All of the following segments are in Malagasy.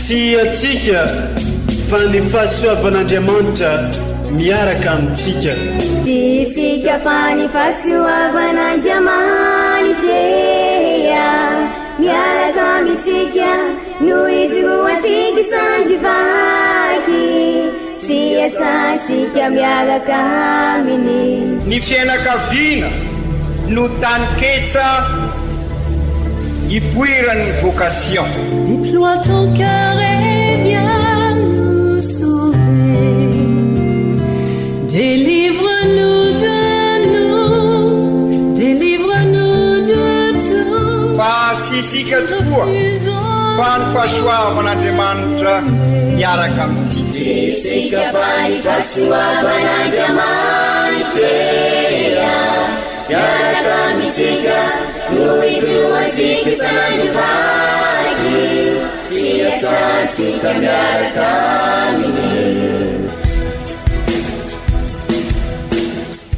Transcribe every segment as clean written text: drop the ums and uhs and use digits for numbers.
Tsy antsika fa ny fahasoavan'Andriamanitra miaraka amintsika. Tsy isika fa ny fahasoavan'Andriamanitra miaraka amintsika no ijoroantsika sandry vaky sy iasantsika miaraka aminy. Ny fiainakaviana no taninketsa ipoiran'ny vocation. Déploie ton cœur et viens nous sauver. Délivre-nous de nous, délivre-nous de tout. Fa tsy isika tokoa fa ny fahasoavan'Andriamanitra miaraka amintsika. Tsy isika fa ny fahasoavan'Andriamanitra miaraka amintsika no ijoroantsika sandry vaky sy iasantsika miaraka aminy.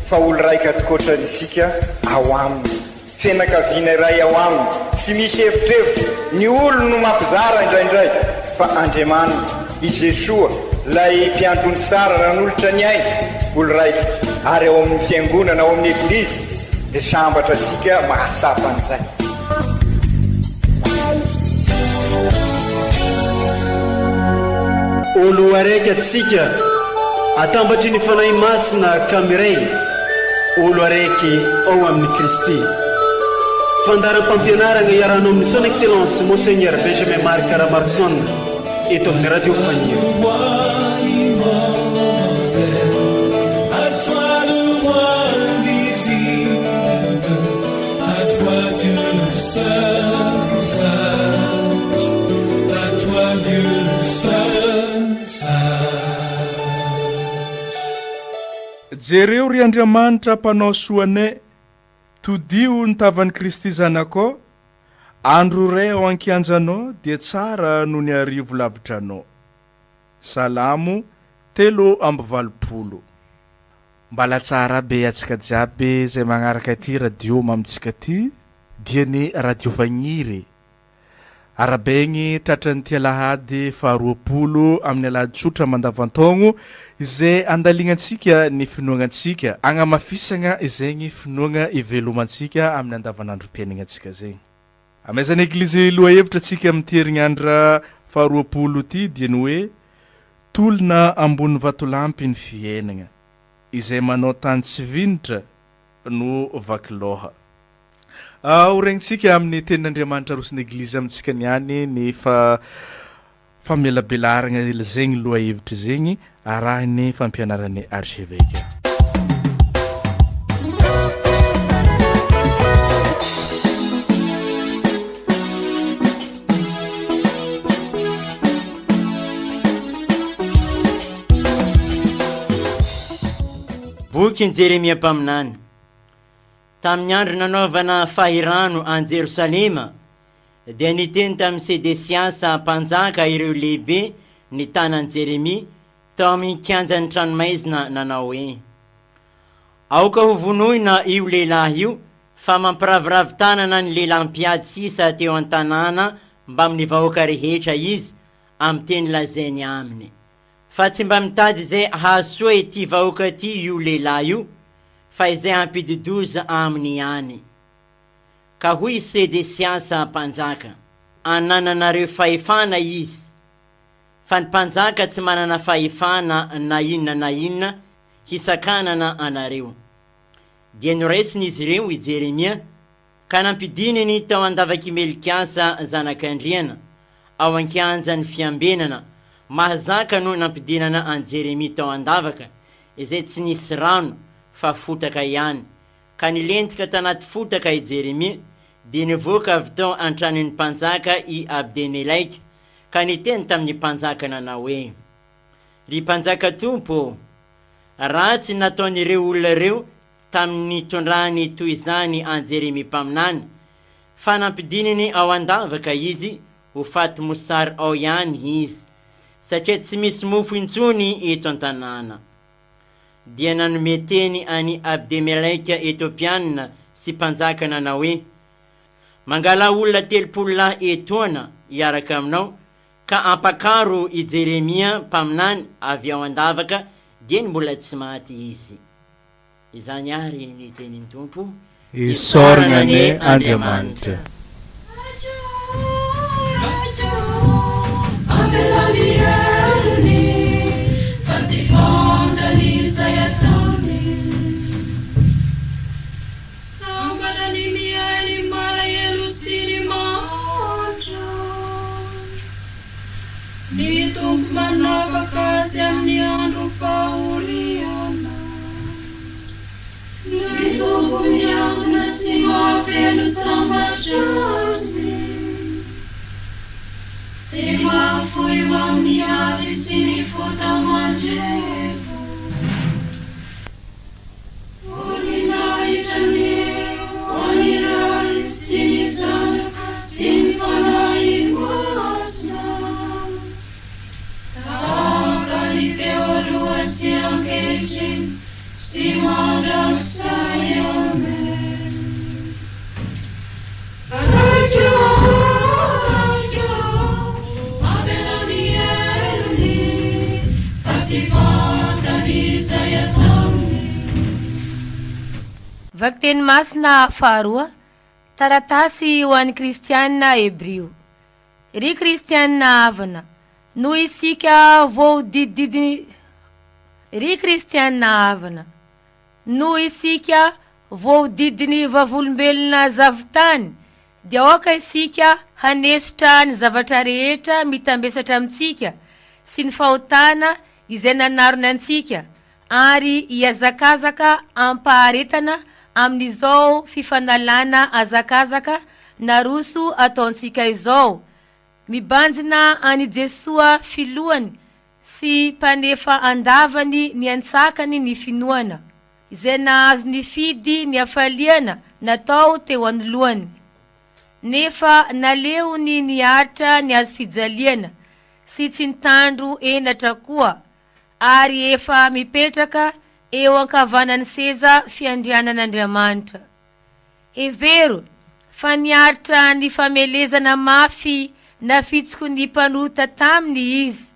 Fa olo raika tokoatra isika ao aminy. Fianakaviana iray ao aminy, tsy misy evitrevitra, ny olony no mampizara indraindray, fa Andriamanitra, i Jesoa, ilay mpiandry ondry tsara nanolotra ny ainy, olo raika, ary ao amin'ny Fiangonana, ao amin'ny Eglizy, dia sambatra antsika mahatsapa an'izay. Olo araiky atsika, atambatry ny Fanahy Masina ka miray, olo araiky ao amin'i Kristy. Fandaharam-pampianaragna iarahanao amin'ny Son Excellence Monseigneur Benjamin Marc Ramaroson eto amin'ny Radio Faniry. Jereo ry Andriamanitra mpanao soa anay, todiho ny tavan'i Kristy Zanakao, andro iray ao an-kianjanao dia tsara noho ny arivo lavitranao. Salamo 83. Mbala tsara be atsika jiaby zay magnaraka ity radio mamintsika ty dia ny radio vagniry Arabaigny tratran'ity alahady faha 20 amin'ny alahady tsotra mandavantaogno izay andalignantsika ny finoagnantsika, agnamafisagna izegny finoagna ivelomantsika amin'ny andavanandrom-piaignantsika zegny. Amaizan'ny Eglizy lohahevitra antsika amin'ity herignandra faha 20 ity dia ny hoe Tolona ambony vatolampy ny fiainagna, izay manao tany tsy vinitra no vaky loha. Ho regnintsika amin'ny Tenin'Andriamanitra aroson'ny Eglizy amintsika niany ny fa famelabelaragna zegny lohahevitry zegny arahin'ny fampianaran'ny Archevêque. Bokin'i Jeremia mpaminany. Tamin'ny andro nanaovana fahirano an'i Jerosalema, dia niteny tamin'i Sedesiasa mpanjaka ireo lehibe nitana an'i Jeremia tao amin'ny kianjan'ny tranomaizina nanao hoe, Aoka hovonoina io lehilahy io fa mampiraviravy tanana ny lehilahy mpiady sisa teo an-tanàna mbamin'ny vahoaka rehetra izy amin'ny teny lazainy aminy. Fa tsy mba mitady izay hahasoa ity vahoaka ity io lehilahy io, fa izay hampidi-doza aminy ihany. Ka hoy i Sedesiasa mpanjaka, Anananareo fahefana izy, fa ny mpanjaka tsy manana fahefana na inona na inona hisakanana anareo. Dia noraisin'izy ireo i Jeremia, ka nampidininy tao an-davak'i Melkiasa zanak'andriana, ao an-kianjan'ny fiambenana, mahazaka no nampidinana an'i Jeremia tao an-davaka, izay tsy nisy rano, fa fotaka ihany. Ka nilentika tanaty fotaka i Jeremia, dia nivoaka avy tao an-tranon'ny mpanjaka i Abdemelaika, ka niteny tamin'ny mpanjaka nanao hoe, Ry mpanjaka tompo ô, ratsy ny nataon'ireo olona ireo tamin'ny nitondrany toy izany an'i Jeremia mpaminany, fa nampidininy ao an-davaka izy ho faty mosary ao ihany izy, satria tsy misy mofo intsony eto an-tanàna. Dia nanome teny an'i Abdemelaika Etiopiana sy mpanjaka nanao hoe, Mangalà olona 30 lahy etoana hiaraka aminao. Ka ampakaro i Jeremia mpaminany avy ao an-davaka dieny mbola tsy maty izy. Izany àry ny tenin'ny Tompo. Isaorana anie Andriamanitra. Sambatra ny miahy ny malahelo sy ny mahantra. Ny Tompo manafaka azy amin'ny andro fahoriana. Ny Tompo miambina sy mahafeno sambatra azy. Tsy mahafoy ho amin'ny ady sy ny fota-mandrevo. Voninahitra anie ho an'ny Ray sy ny Zanaka sy ny Fanahy Masina, tahaka ny teo aloha sy ankehitriny sy mandrakizay. Amen. Raiko ô, Raiko ô, mamelà ny heriny, fa tsy fantany izay ataony. Vakiteny masina faharoa, Taratasy ho an'ny Kristianina Hebrio. Ry Kristianina havana, noho isika voahodididin Ry Kristianina havana, Noho isika voahodidin'ny vavolombelona zavon-tany, dia aoka isika hanesotra ny zavatra rehetra mitambesatra amintsika sy ny fahotana izay nanarona antsika, ary hihazakazaka amim-paharetana amin'izao fifanalana hazakazaka naroso ataontsika izao, mibanjina an'i Jesoa Filohany sy mpanefa andavany ny antsakany ny finoana, izay nahazo nifidy ny hafaliana natao teo anoloany. Nefa naleony niaritra ny hazofijaliana sy tsy nitandro henatra koa, ary efa mipetraka eo ankavanan'ny seza fiandrianan'Andriamanitra. Hevero fa niaritra ny famelezana mafy nafitsiky ny mpanota taminy izy,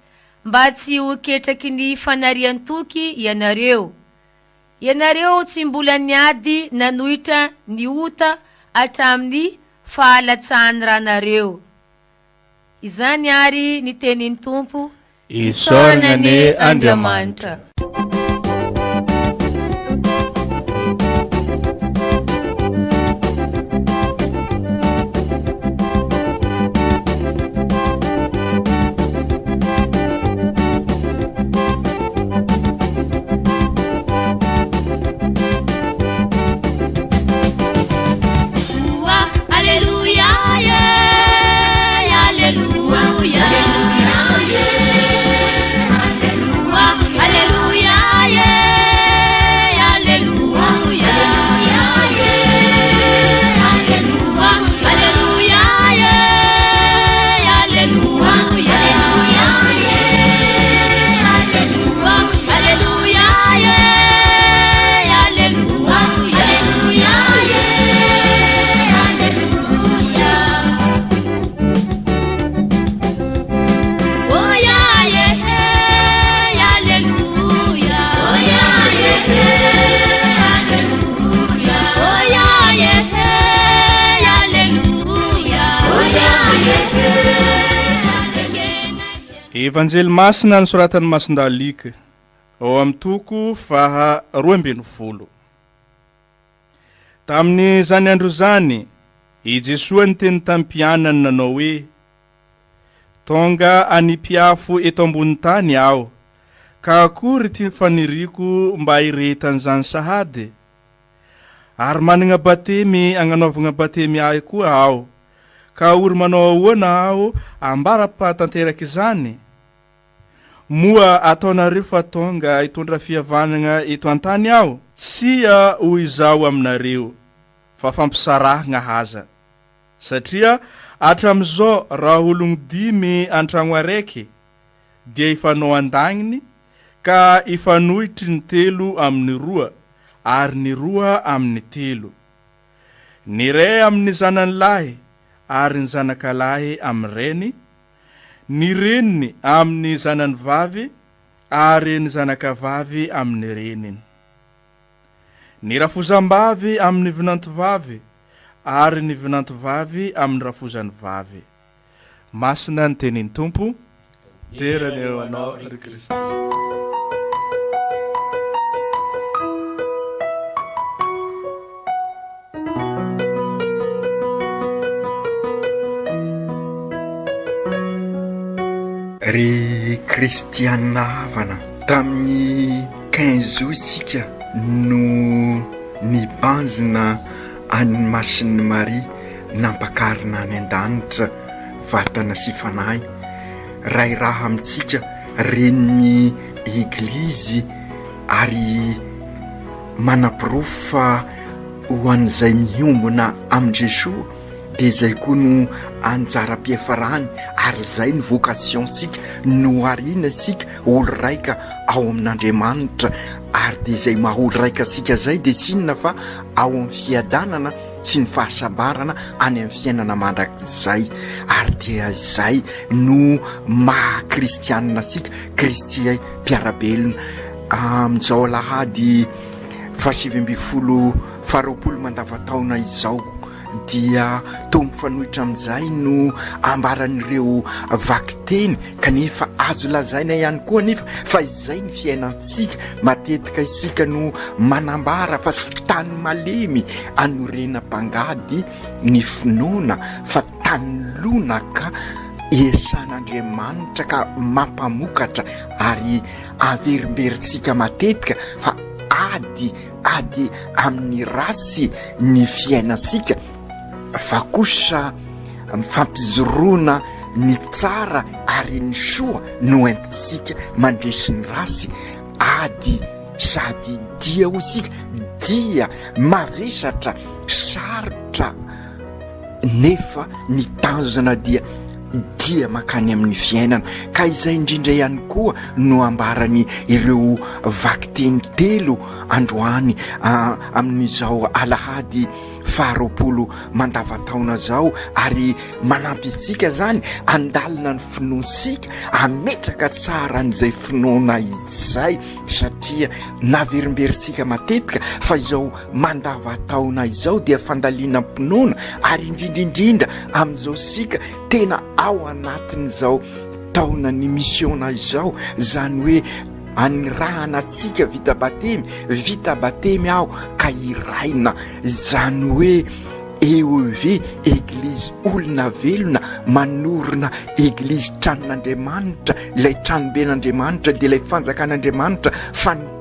mba tsy ho ketraky ny fanarian-toky ianareo. Ianareo tsy mbola niady nanohitra ny ota hatramin'ny fahalatsahan'ny ranareo. Izany àry ny tenin'ny Tompo, Isaorana anie Andriamanitra. Evanjely masina nosoratan'i Masindahy Lioka ao amin'ny toko faha 12. Tamin'izany andro izany, i Jesoa niteny tamin'ny mpianany nanao hoe, Tonga hanipy afo eto ambony tany aho, ka akory ity faniriako mba hirehetan'izany sahady? Ary managna batemy agnanaovagna batemy ahy koa aho, ka ory manao ahoana aho ambara-pahatanterak'izany? Moa ataonareo fa tonga hitondra fihavanagna eto an-tany aho? Tsia, hoy izaho aminareo, fa fampisarahagna aza. Satria hatramin'izao raha ologno dimy an-tragno araiky dia hifanao an-dagniny ka hifanohitry ny telo amin'ny roa ary ny roa amin'ny telo. Ny ray amin'ny zanany lahy ary ny zanaka lahy amin'ny rainy. ny reniny amin'ny zanany vavy ary ny zanakavavy amin'ny reniny. Ny rafozam-bavy amin'ny vinantovavy ary ny vinantovavy amin'ny rafozany vavy. Masina ny tenin'ny Tompo. Dera anie ho Anao, ry Kristy. Ry kristiana havana, tamin'ny quinze août isika no nibanjina an'i Masin'i Maria nampakarina any an-danitra vatana sy fanahy. Ray raha amintsika, Renin'ny Eglizy ary manaporofo fa ho an'izay miombona amin'i Jesoa dia izay koa no anjaram-piafarany ary izay no vocation-tsika, nohariana isika ho olo-raika ao amin'Andriamanitra ary dia izay maha olo-raika antsika izay dia tsy inona fa ao amin'ny fiadanana sy ny fahasambarana any amin'ny fiainana mandrakizay ary dia izay no maha kristianina antsika, Kristy mpiara-belona. Amin'izao alahady fahasivy ambin'ny folo faharoapolo mandavantaona izao dia toa mifanohitra amin'izay no ambaran'ireo vakiteny kanefa azo lazaina ihany koa anefa fa izay ny fiainantsika. Matetika isika no manambara fa tsy tany malemy anorenam-pangady ny finoana fa tany lonaka iesan'Andriamanitra ka mampamokatra ary Averimberintsika matetika fa ady, ady amin'ny ratsy ny fiainantsika fa kosa mifampijoroana ny tsara ary ny soa no entintsika mandresy ny ratsy. Ady sady dia hoy isika, dia mavesatra, sarotra. nefa ny tanjona dia dia mankany amin'ny fiainana ka izay indrindra ihany koa no ambarany ireo vakiteny telo androany amin'izao alahady faharoapolo mandavataona izao ary manampy antsika izany andalina ny finoantsika ametraka tsara an'izay finoana izay satria naverimberintsika matetika fa izao Mandavataona izao dia fandalinam-pinoana ary indrindra indrindra amin'izao sika tena ao anatin'izao taonan'ny misiona izao, izany hoe anirahana antsika vita batemy, vita batemy aho ka hiraina, izany hoe EEV, Eglizy olona velona, manorina Eglizy tranon'Andriamanitra, ilay tranoben'Andriamanitra dia ilay fanjakan'Andriamanitra,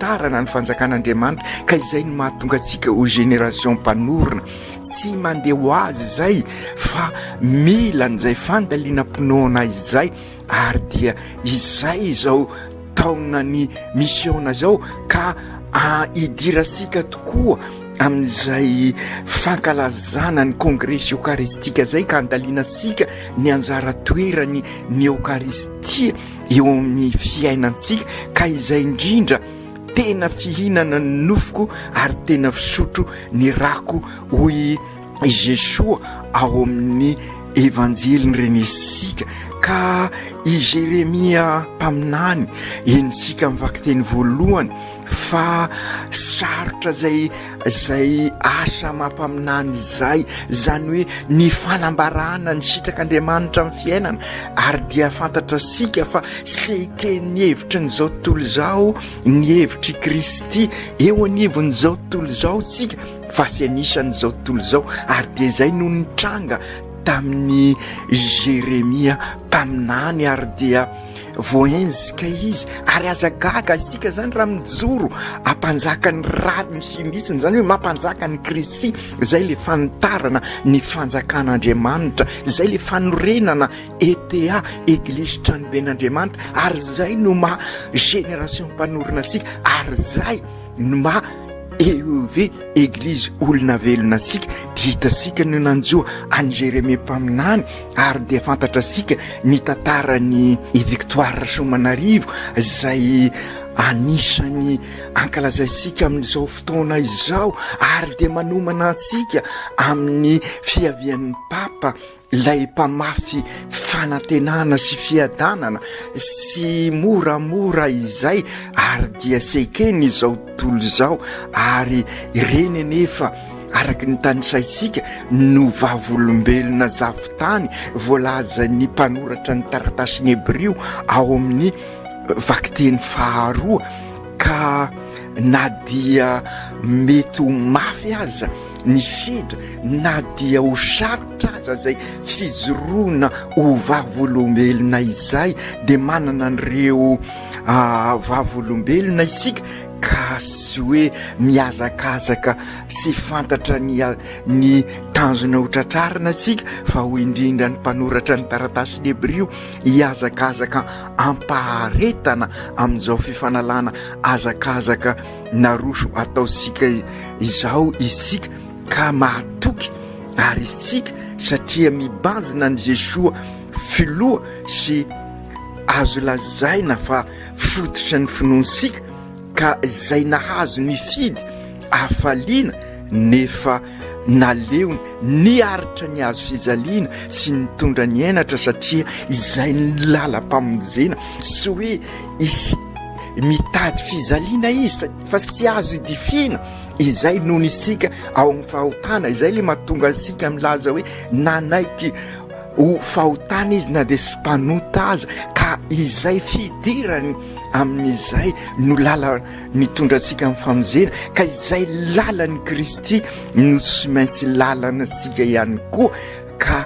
Tarana ny fanjakan'Andriamanitra ka izay no mahatonga antsika ho génération mpanorina. Tsy mandeha ho azy izay fa mila an'izay fandalinam-pinoana izay ary dia izay izao taonan'ny misiona izao ka idirasika tokoa amin'izay fankalazana ny kongresy eokaristika izay ka andalinantsika ny anjara toerany ny eokaristia eo amin'ny fiainantsika ka izay indrindra tena fihinana ny nofoko ary tena fisotro ny rako hoy i Jesoa ao amin'ny evanjeliny renesika ka i Jeremia mpaminany henontsika amin'ny vakiteny voalohany fa sarotra zay zay asa mampaminany izay, izany hoe ny fanambarana ny sitrak'Andriamanitra amin'ny fiainana, ary dia fantatra sika fa tsy eken'ny hevitry nyizao tontolo izao ny hevitr'i Kristy eo anivon'izao tontolo izao tsika fa tsy anisan'izao tontolo izao, ary dia izay no nitranga tamin'i Jeremia mpaminany ary dia Voaenjika izy ary aza gaga isika zany raha mijoro ampanjaka ny rariny sy ny hitsiny, zany hoe mampanjaka ny Kristy, zay le fanitarana ny fanjakan'Andriamanitra, zay le fanorenana ETA, Eglizy Tranoben'Andriamanitra, ary zay no maha génération mpanorina antsika, ary zay no maha EEV, Eglizy Olona Velona antsika, dia hitantsika ny nanjo an'i Jérémie mpaminany, Ary dia fantatrasika ny tantaran'i Victoire Rasoamanarivo izay anisan'ny ankalazaintsika amin'izao fotoana izao ary dia manomana antsika amin'ny fiavian'ny Papa ilay mpamafy fanantenana sy fiadanana sy moramora izay ary dia sekeny izao tontolo izao ary ireny anefa araka ny tanisaintsika no vavolombelona zavon-tany voalazan'ny mpanoratra ny taratasin'ny Hebrio ao amin'ny vakiteny faharoa ka na dia mety ho mafy aza ny sedra na dia ho sarotra aza izay fijoroana ho vavolombelona izay dia manana an'ireo ah, vavolombelona isika ka sy hoe mihazakazaka sy fantatra ny ny tanjona ho tratrarina isika fa ho indrindra ny mpanoratra ny taratasin'ny Hebrio hihazakazaka ampaharetana amin'izao fifanalana hazakazaka naroso ataontsika izao isika ka mahatoky ary isika satria mibanjina an'i Jesoa filoha sy azo lazaina fa fototra ny finoantsika ka izay nahazo nifidy hafaliana nefa naleony niaritra ny hazo fijaliana sy nitondra ny henatra satria izay ny lalam-pamonjena tsy hoe isy mitady fijaliana izy fa tsy azo idifiana izay noho isika ao amin'ny fahotana izay le mahatonga antsika milaza hoe nanaiky ho fahotana izy na dia sy mpanota aza ka izay fidirany amin'izay no lala mitondra antsika amin'ny famonjena ka izay lalan'i Kristy no tsy maintsy lalana antsika ihany koa ka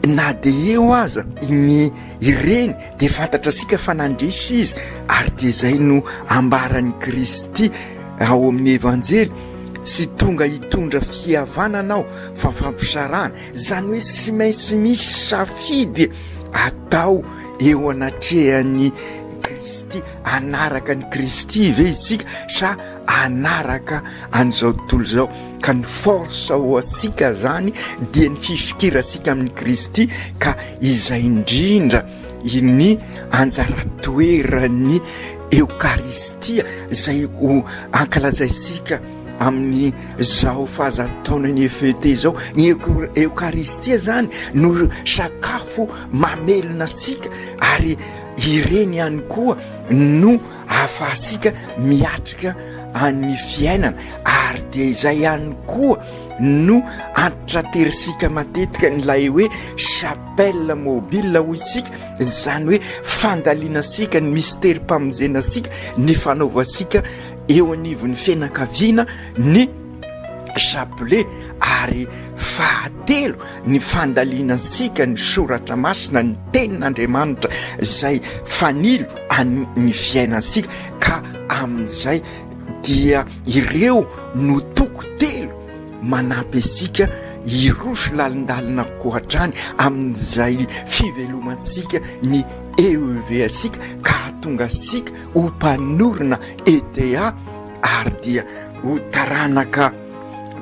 na dia eo aza ny ireny dia fantatra antsika fa nandresy izy ary dia izay no ambaran'i Kristy ao amin'ny Evanjely sy tonga hitondra fihavanana aho fa fampisarahana izany hoe tsy maintsy misy safidy atao eo anatrehan'ny Kristy, hanaraka an'i Kristy ve isika sa hanaraka an'izao tontolo izao? Ka ny force ho antsika zany dia ny fifikirantsika amin'i Kristy ka izay indrindra ny anjara toeran'ny Eokaristia izay ho ankalazaintsika amin'ny zao fahazataonan'ny FET izao. Ny Eokaristia zany no sakafo mamelona antsika ary Ireny ihany koa no ahafahantsika miatrika an'ny fiainana ary dia izay ihany koa no antitraterisika matetika an'ilay hoe chapelle mobile hoy isika, izany hoe fandalinantsika ny misterim-pamonjena antsika, ny fanaovantsika eo anivon'ny fianakaviana ny chapelet ary fahatelo ny fandalinantsika ny soratra masina, ny tenin'Andriamanitra izay fanilo an'ny fiainantsika ka amin'izay dia ireo no toko telo manampy antsika hiroso lalindalina kokoa hatrany amin'izay fivelomantsika ny EEV antsika ka hahatonga antsika ho mpanorina ETA ary dia ho taranaka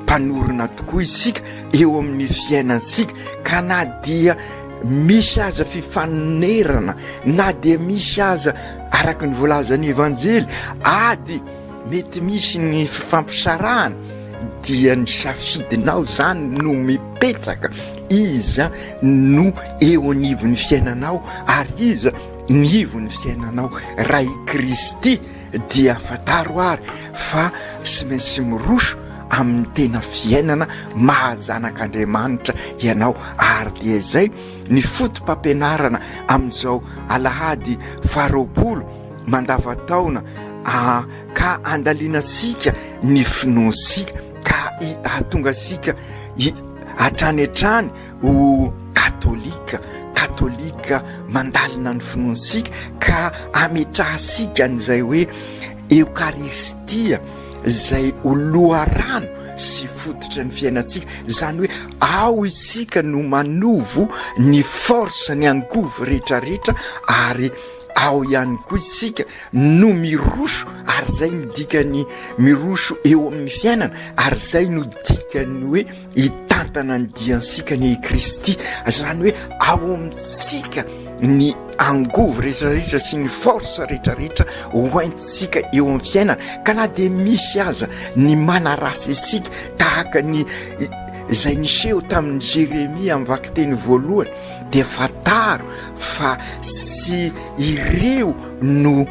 mpanorina tokoa isika eo amin'ny fiainantsika ka na dia misy aza fifanonerana na dia misy aza araka ny voalazan'ny evanjely ady mety misy ny fifampisarahana dia ny safidinao zany no mipetraka iza no eo anivon'ny fiainanao ary iza ny ivon'ny fiainanao raha i kristy dia fantaro ary fa tsy maintsy miroso amin'ny tena fiainana maha zanak'Andriamanitra ianao ary dia izay ny foto-pampianarana amin'izao alahady faharoapolo mandavataona ka andalinantsika ny finoantsika ka hahatonga antsika hatrany hatrany ho katolika, katolika mandalina ny finoantsika ka ametrahantsika an'izay hoe Eokaristia izay ho loharano sy fototra ny fiainantsika, izany hoe ao isika no manovo ny force ny angovo rehetrarehetra ary ao ihany koa isika no miroso ary izay no dikany miroso eo amin'ny fiainana ary izay no dikany hoe Hitantana ny diantsika anie i Kristy, izany hoe ao amintsika. ny angovo rehetrarehetra sy ny force rehetrarehetra hoentintsika eo amin'ny fiainana, ka na dia misy aza ny manarasy antsika tahaka ny izay niseho tamin'i Jeremia amin'ny vakiteny voalohany, dia fantaro fa tsy ireo no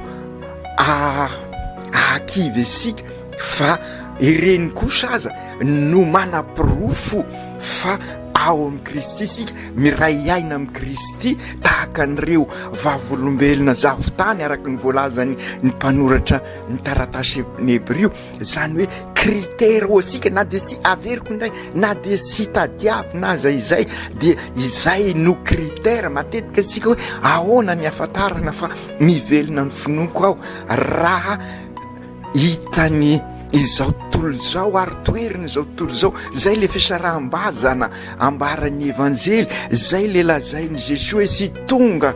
ahakivy antsika fa ireny kosa aza no manaporofo fa ao amin'i Kristy isika, miray aina amin'i Kristy tahaka an'ireo vavolombelona zavon-tany araka ny voalazan'ny mpanoratra ny taratasy Hebrio. Izany hoe critère ho antsika na dia tsy averiko indray na dia tsy tadiavina aza izay dia izay no critère matetika antsika hoe ahoana ny ahafantarana fa mivelona ny finoako aho raha hitany izao tontolo izao ary toeriny izao tontolo izao izay le fisaraham-bazana ambaran'ny evanjely izay le lazain'i Jesoa hoe tsy tonga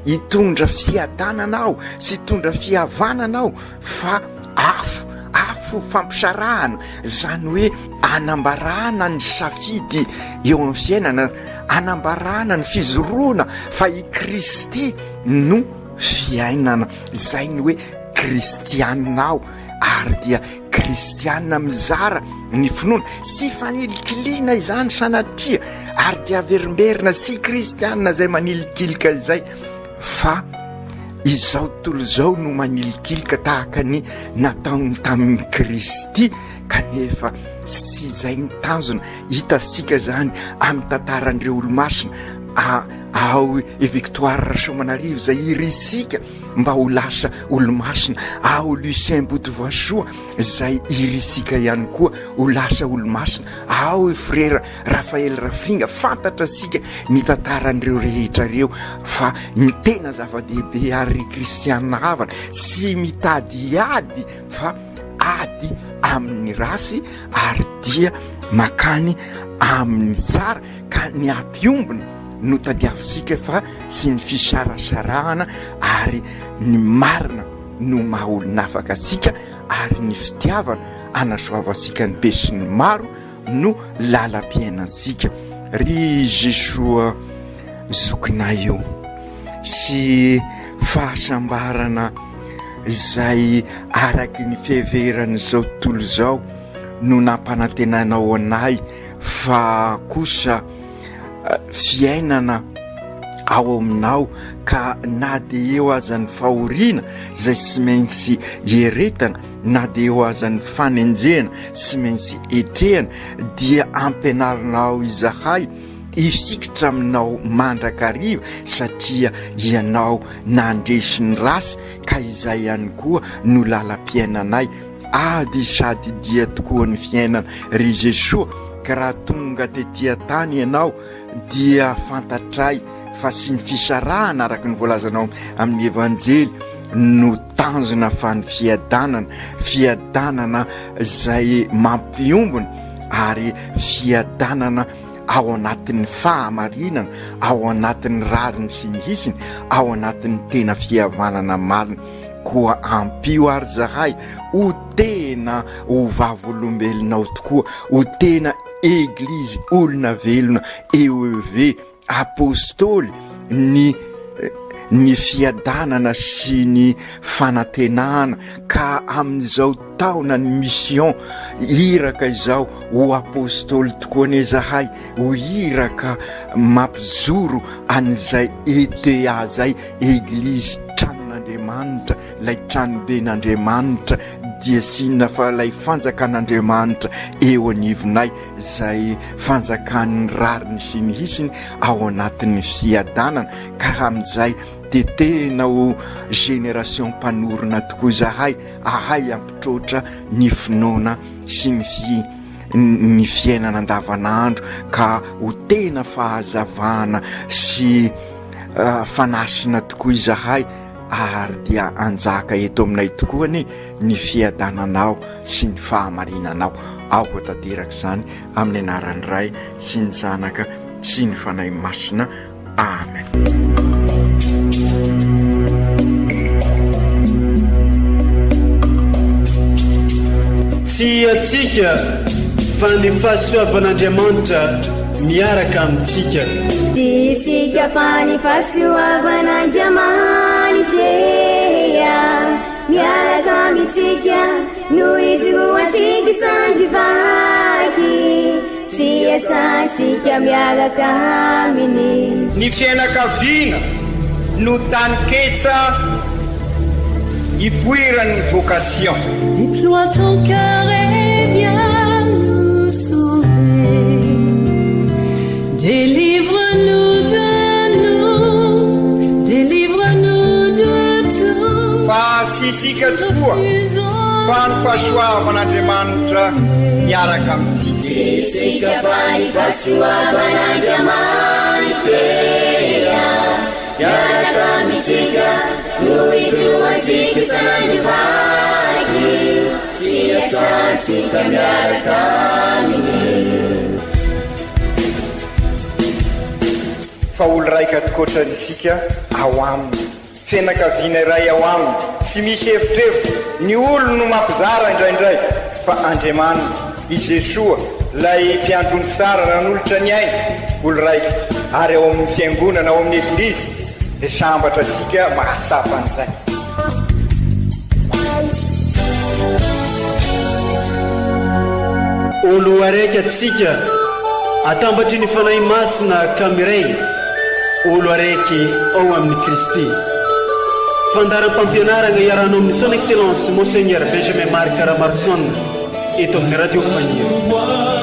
hitondra fiadanana aho sy hitondra fihavanana aho fa afo, afo fampisarahana, izany hoe anambarana ny safidy eo amin'ny fiainana, anambarana ny fizoroana fa i Kristy no fiainana, izay ny hoe kristianina aho ary dia kristianina mizara ny finoana, tsy fanilikiliana izany sanatria ary dia averimberina, tsy kristianina izay manilikilika izay fa izao tontolo izao no manilikilika tahaka ny nataony tamin'i Kristy kanefa tsy izay ny tanjona. Hitantsika izany amin'ny tantaran'ireo olomasina ao i Victoire Rasoamanarivo izay irintsika mba ho lasa olomasina, ao Lucien Botovasoa izay irintsika ihany koa ho lasa olomasina, ao i Frera Raphaël Rafinga, fantatra tsika ny tantaran'ireo rehetra ireo fa ny tena zava-dehibe ary ry kristianina havana tsy mitady ady fa ady amin'ny rasy ary dia makany amin'ny tsara ka ny ampiombona no tadiavintsika fa sy ny fisarasarahana ary ny marina no maha olon'afaka antsika ary ny fitiavana anasoavantsika ny besinimaro no lalam-piainantsika. Ry Jesoa zokinay ô, sy fahasambarana izay araky ny fiheveran'izao tontolo izao no nampanantenainao anay fa kosa fiainana ao aminao ka na dia eo aza ny fahoriana izay tsy maintsy ieretana na dia eo aza ny fanenjehana tsy maintsy etrehana dia ampianarinao izahay hifikitra aminao mandrakariva satria ianao nandresy ny rasy ka izay ihany koa no lalam-piainanay. Ady sady dia tokoa ny fiainana ry Jesoa ka raha tonga tety an-tany ianao dia fantatray fa sy ny fisarahana araka ny voalazanao amin'ny Evanjely no tanjona fa ny fiadanana, fiadanana izay mampiombona ary fiadanana ao anatin'ny fahamarinana, ao anatin'ny rariny sy ny hisiny, ao anatin'ny tena fihavanana marina. Koa ampio ary zahay ho tena ho vavolombelonao tokoa, ho tena Eglizy olona velona EEV, Apostoly ny ny fiadanana sy ny fanantenana ka amin'izao taona ny mission iraka izao ho apostoly tokoa anie zahay ho iraka mampijoro an'izay ETA zay Eglizy tranon'Andriamanitra ilay tranoben'Andriamanitra dia tsy inona fa ilay fanjakan'Andriamanitra eo anivonay izay fanjakan'ny rariny sy ny hisiny ao anatin'ny fiadanana ka amin'izay dia tena ho génération mpanorina tokoa izahay ahay hampitroatra ny finoana sy ny fi ny fiainana andavanandro ka ho tena fahazavana sy eh, fanasina tokoa izahay ary dia anjaka eto aminay tokoa anie ny fiadananao sy ny fahamarinanao. Aoka ho tanteraka izany amin'ny anaran'ny Ray sy ny Zanaka sy ny Fanahy Masina. Amen. Tsy antsika fa ny fahasoavan'Andriamanitra. miaraka amintsika. Tsy isika fa ny fahasoavan'Andriamanitra miaraka amintsika no ijoroantsika sandry vaky sy iasantsika miaraka aminy. Ny fiainakaviana no taninketsa ipoiran'ny vocation. Déploie ton cœur et viens nous sauver. Délivre-nous de nous, délivre-nous de tout. Fa tsy isika tokoa fa ny fahasoavan'Andriamanitra miaraka amintsika. Tsy isika fa ny fahasoavan'Andriamanitra miaraka amintsika no ijoroantsika sandry vaky sy iasantsika miaraka aminy. Fa olo raika tokoatra isika ao aminy. Fianakaviana iray ao aminy, tsy misy evitrevitra, ny olo no mampizara indraindray, fa Andriamanitra, i Jesoa, ilay mpiandry ondry tsara nanolotra ny ainy, olo raika, ary ao amin'ny fiangonana, ao amin'ny Eglizy, dia sambatra antsika mahatsapa an'izay. Olo araiky atsika atambatry ny Fanahy Masina ka miray olo araiky ao amin'i Kristy. Fandaharam-pampianaragna iarahanao amin'ny Son Excellence Monseigneur Benjamin Marc Ramarson eto amin'ny Radio Faniry.